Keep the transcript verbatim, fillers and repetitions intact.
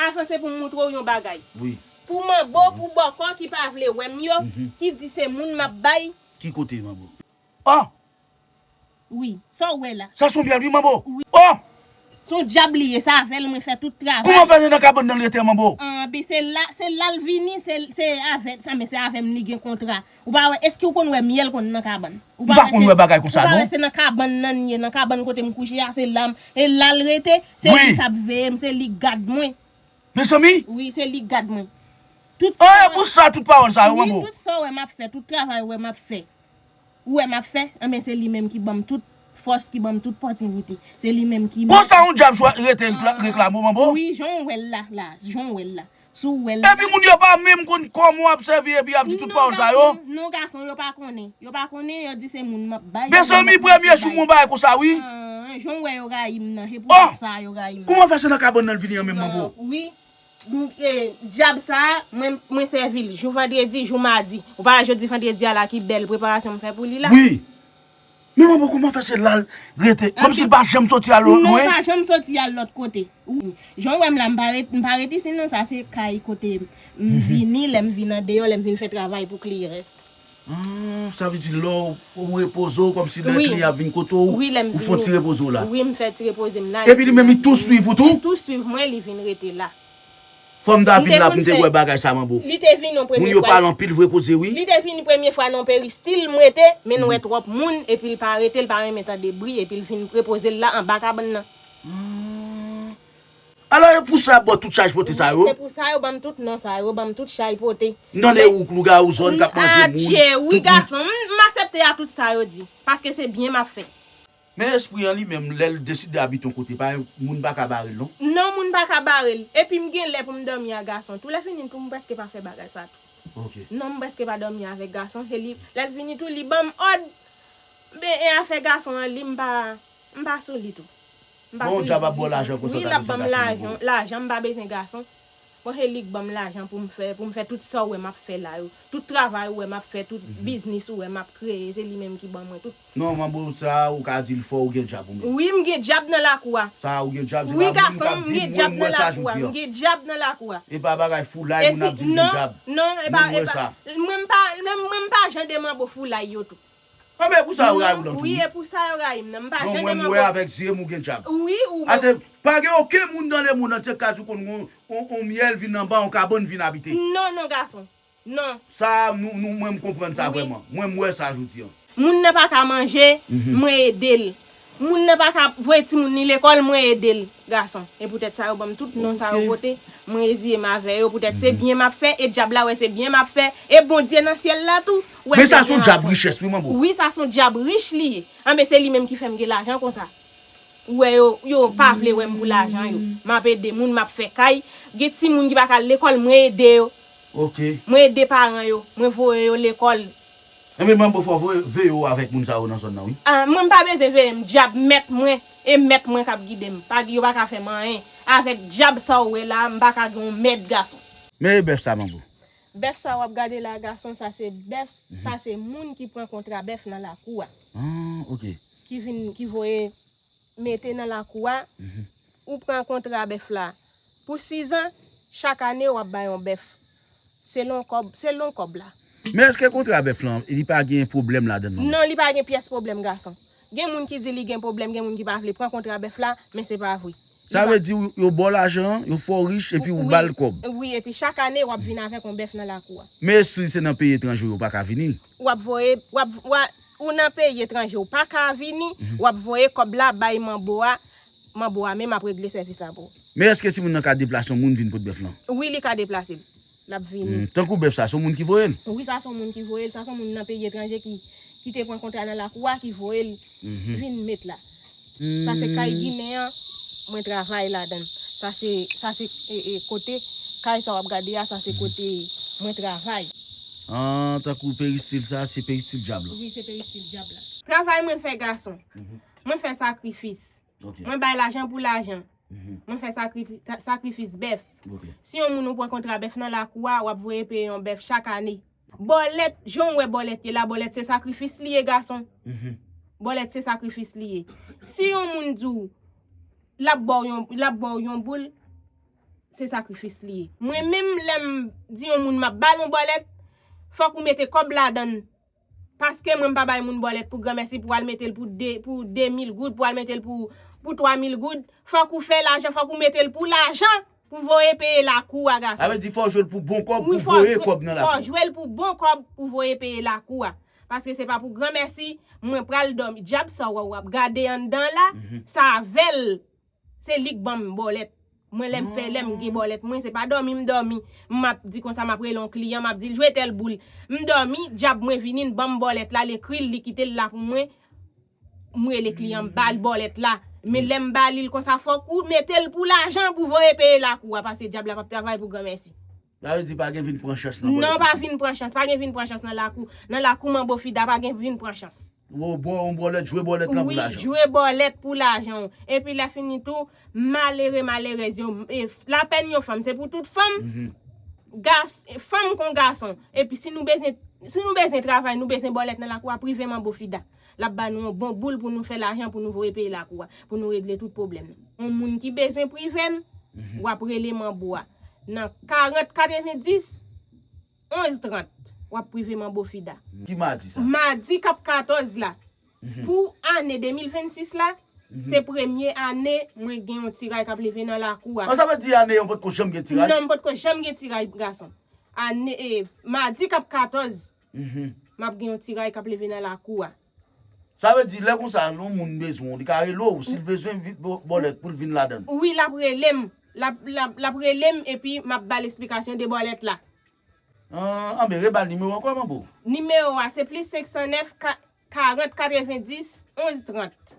Avanse pou m moutre w yon bagay. Wi. Pou manbo, pou bòkò ki pa vle wè m yo, ki di se moun m ap bay. Ki kote manbo? Oh! Wi, sa w wè la. Sa se yon myèl wi manbo. Wi. Oh! Se yon dyab li ye, se avè l mwen fè tout travay. Kouman fè nan kabann nan l rete manbo? Anben, se la, se la l vini, se, se avè, sa, men se avè m li gen kontra. Ou pa wè, èske w konn wè myèl konn nan kabann? Ou pa wè se, ou pa wè se nan kabann nan l ye, nan kabann kote m kouche a, se la m, e la l rete, se li k ap veye m, se li k gad mwen. Mezanmi! Wi, se li k gad mwen. Tout sa, e pou sa, tout pawòl sa yo, manbo. Wi, tout sa w wè m ap fè, tout travay w wè m ap fè. Ou wè m ap fè, anben se li menm ki ban m tout fòs, ki ban m tout pòtinite. Se li menm ki. Konsa yon dyab chwa rete rekla-, reklame w, manbo? Wi, jan w wè l la, la, jan w wè l la. Si w wè l la. Epi moun yo pa menm konn kòman w ap sèvi epi y ap di tout pawòl sa yo? Non, gason, non, gason, yo pa konnen. Yo pa konnen, yo di se moun m ap bay. Mezanmi, premye jou m wè yon bagay konsa, wi. Ah, jan w wè yo rayi m nan, se pou sa yo rayi m nan. Kouman fè se nan kabann nan l vini an menm, manbo? Ah, wi. M, e, dyab sa a, mwen, mwen sèvi l jou vandredi, jou madi. Ou pa wè jodi vandredi a la ki bèl preparasyon m fè pou li la? Wi. Men manbo, kouman fè se la l rete? Kòmsi l pa janm soti al lwen? Non, l pa janm soti al lòt kote. Ou, jan w wè m la, m pa ret, m pa ret isi non, sa se kay kote m vini, lè m vin andeyò, lè m vin fè travay pou kliyan. Ah, sa vle di lè w, ou repoze w, kòmsi lè kliyan ap vin kote w, ou fè yon ti repoze w la. Wi, m fè ti repoze m la. Epi li menm, li tou swiv ou tou? Li tou swiv mwen, li vin rete la. Fò m ta vin la pou m te wè bagay sa, manbo. Li te vin yon premye fwa. Moun yo pale anpil vre koze, wi. Li te vin premye fwa nan peristil, m rete, men n wè twòp moun, epi l pa rete, l pa renmen tande bri, epi l vin repoze l la anba kabann nan. Ah. Alò, e pou sa y ap ba w tout chaj pote sa yo? Wi, se pou sa yo ban m tout non sa yo, ban m tout chay pote. M tande wouk lougawou zòn k ap manje moun. Adje, wi, gason, m, m aksepte a tout sa yo di. Paske se byen m ap fè. Men espri an li menm, lè l deside abite yon kote, pa moun pa ka bare l, non? Non, moun pa ka bare l. Epi m gen lè pou m dòmi a gason. Tou lè fini tou, m prèske pa fè bagay sa tou. Ok. Non, m prèske pa dòmi avèk gason. Se li, lè l vini tou, li ban m òd. Men, e afè gason an, li, m pa, m pa sou li tou. M pa sou li tou ditou. Bon, djab ap ba w lajan konsa, w ta bezwen gason, manbo? Wi, l ap ban m lajan, lajan, m pa bezwen gason. Bon, se li k ban m lajan pou m fè, pou m fè tout sa w wè m ap fè la yo. Tout travay ou wè m ap fè, tout biznis ou wè m ap kreye, se li menm ki ban mwen tout. Non, manbo, sa ou ka di l fò, ou gen djab ou menm. Wi, m gen djab nan lakou a. Sa ou gen djab, se pa moun k ap di, mwen m wè sa jodi an. Wi, gason, m gen djab nan lakou a. E pa bagay foulay moun ap di l gen djab. Non, non, e pa, e pa, mwen m pa, mwen, mwen m pa jan de manbo foulay yo tou. Anben, e pou sa yo rayi w nan tou, wi. Wi, e pou sa yo rayi m nan. M pa jan de manbo. Non, mwen m wè avèk zye m ou gen djab. Wi, ou. Paske pa gen okenn moun nan lemonn antye k ka di w konn yon, yon, yon myèl vin anba yon kabann vin abite. Non, non, gason. Non. Sa, nou, nou, mwen m konprann sa vrèman. Mwen m wè sa jodi an. Moun nan pa ka manje, mwen ede l. Moun nan pa ka voye timoun li lekòl, mwen ede l, gason. E poutèt sa yo ban m tout non sa yo pote. Mwen reziye m avè yo, poutèt se byen m ap fè, e dyab la wè se byen m ap fè, e Bondye nan syèl la tou wè se byen m ap fè. Men sa se yon djab richès, wi, manbo. Wi, sa se yon djab rich li ye. Anben, se li menm ki fè m gen lajan konsa. Ou wè yo, yo pa vle wè m pou lajan yo. M ap ede moun, m ap fè kay. Gen timoun ki pa ka al lekòl, mwen ede yo. Ok. Mwen ede paran yo, mwen voye yo lekòl. Enben, manbo, fò veye w avèk moun sa yo nan zòn nan, wi. Ah, mwen m pa bezwen veye m, dyab mèt mwen, e mèt mwen k ap gide m. Pa, yo pa ka fè m anyen. Avèk djab sa w wè la, m pa ka gen yon mèd gason. Men e bèf sa, manbo? Bèf sa w ap gade la, gason, sa se bèf, sa se moun ki pran kontra bèf nan lakou a. Ah, ok. Ki vin, ki voye mete nan lakou a, ou pran kontra bèf la. Pou sizan, chak ane w ap bay yon bèf. Selon kòb, selon kòb la. Men èske kontra bèf lan, li pa gen pwoblèm ladan l, non? Non, li pa gen pyès pwoblèm, gason. Gen moun ki di li gen pwoblèm, gen moun ki pa vle pran kontra bèf la, men se pa vre. Sa vle di yo ba w lajan an, yo fè w rich epi ou ba l kòb. Wi, epi chak ane w ap vin avèk yon bèf nan lakou a. Men si se nan peyi etranje yo pa ka vini? W ap voye, w ap, w a, ou nan peyi etranje, ou pa ka vini, w ap voye kòb la bay manbo a, manbo a menm ap regle sèvis la pou ou. Men èske timoun nan ka deplase yon moun vin pot bèf lan? Wi, li ka deplase l. L ap vini. Hmm, tankou bèf sa, se yon moun ki voye l? Wi, sa se yon moun ki voye l, sa se yon moun nan peyi etranje ki, ki te pran kontra nan lakou a, ki voye l vin met la. Sa se kay Ginen an, mwen travay ladan l. Sa se, sa se, e, e, kote, kay sa w ap gade a, sa se kote mwen travay. Ah, tankou peristil sa, se peristil dyab la. Wi, se peristil dyab la. Travay mwen fè gason. Mwen fè sakrifis. Ok. Mwen bay lajan pou lajan. Mwen fè sakrifi-, sa-, sakrifis bèf. Ok. Si yon moun ou pran kontra bèf nan lakou a, w ap voye peye yon bèf chak ane. Bòlèt, jan w wè bòlèt ye la, bòlèt se sakrifis li ye, gason. Bòlèt se sakrifis li ye. Si yon moun di w, l ap ba w yon, l ap ba w yon boul, se sakrifis li ye. Mwen menm, lè m di yon moun m ap ba l yon bòlèt, fòk ou mete kòb ladan l. Paske mwen m pa bay moun bòlèt pou granmèsi pou al mete l pou de, pou de mil goud, pou al mete l pou, pou twa mil goud. Fòk ou fè lajan, fòk ou mete l pou lajan, pou voye peye lakou a, gason. Sa vle di fò w jwe l pou bon kòb, pou voye kòb nan lakou. Wi, fò w jwe l pou bon kòb, pou voye peye lakou a. Paske se pa pou granmèsi, mwen pral dòmi. Dyab sa w wè w ap gade anndan la, mhm, sa avè l. Se li k ban m bòlèt. Mwen, lè m fè, lè m gen bòlèt mwen, se pa dòmi m dòmi. M ap di konsa, m ap rele yon kliyan, m ap di l jwe tèl boul. M dòmi, dyab mwen vini, l ban m bòlèt la, l ekri l, li kite l la pou mwen. M rele kliyan, m ba l bòlèt la. Men lè m ba li l konsa, fòk ou mete l pou lajan pou voye peye lakou a, paske dyab la p ap travay pou granmèsi. Sa vle di pa gen vin pran chans nan bòlèt. Non, pa vin pran chans, pa gen vin pran chans nan lakou. Nan lakou manbo fida, pa gen vin pran chans. Ou bò, ou bòlèt, jwe bòlèt lan pou lajan. Wi, jwe bòlèt pou lajan w. Epi lè fini tou, malere, malerèz yo, e, lapèn yon fanm, se pou tout fanm. Mhm. Gas-, fanm kon gason. Epi si nou bezwen, si nou bezwen travay, nou bezwen bòlèt nan lakou a, prive manbo fida. L ap ba nou yon bon boul pou nou fè lajan, pou nou voye peye lakou a, pou nou regle tout pwoblèm. Yon moun ki bezwen prive m, mhm, w ap rele manbo a. Nan karant katrevendis, onz trant, w ap prive manbo fida. Ki madi sa? Madi k ap katòz la. Mhm. Pou ane de mil vennsis la, mhm, se premye ane mwen gen yon tiray k ap leve nan lakou a. An, sa vle di ane an potko janm gen tiray? Non, m potko janm gen tiray, gason. Ane, e, madi k ap katòz, mhm, m ap gen yon tiray k ap leve nan lakou a. Sa vle di, lè konsa, yon moun bezwen w, li ka rele w, si l bezwen vi-, bò-, bòlèt pou l vin ladan l. Wi, l ap rele m. L ap, l ap, l ap rele m, epi m ap ba l esplikasyon de bòlèt la. An, anben, reba l nimewo ankò, manbo. Nimewo a, se plis senk san nèf, ka-, karant, katrevendis, onz trant.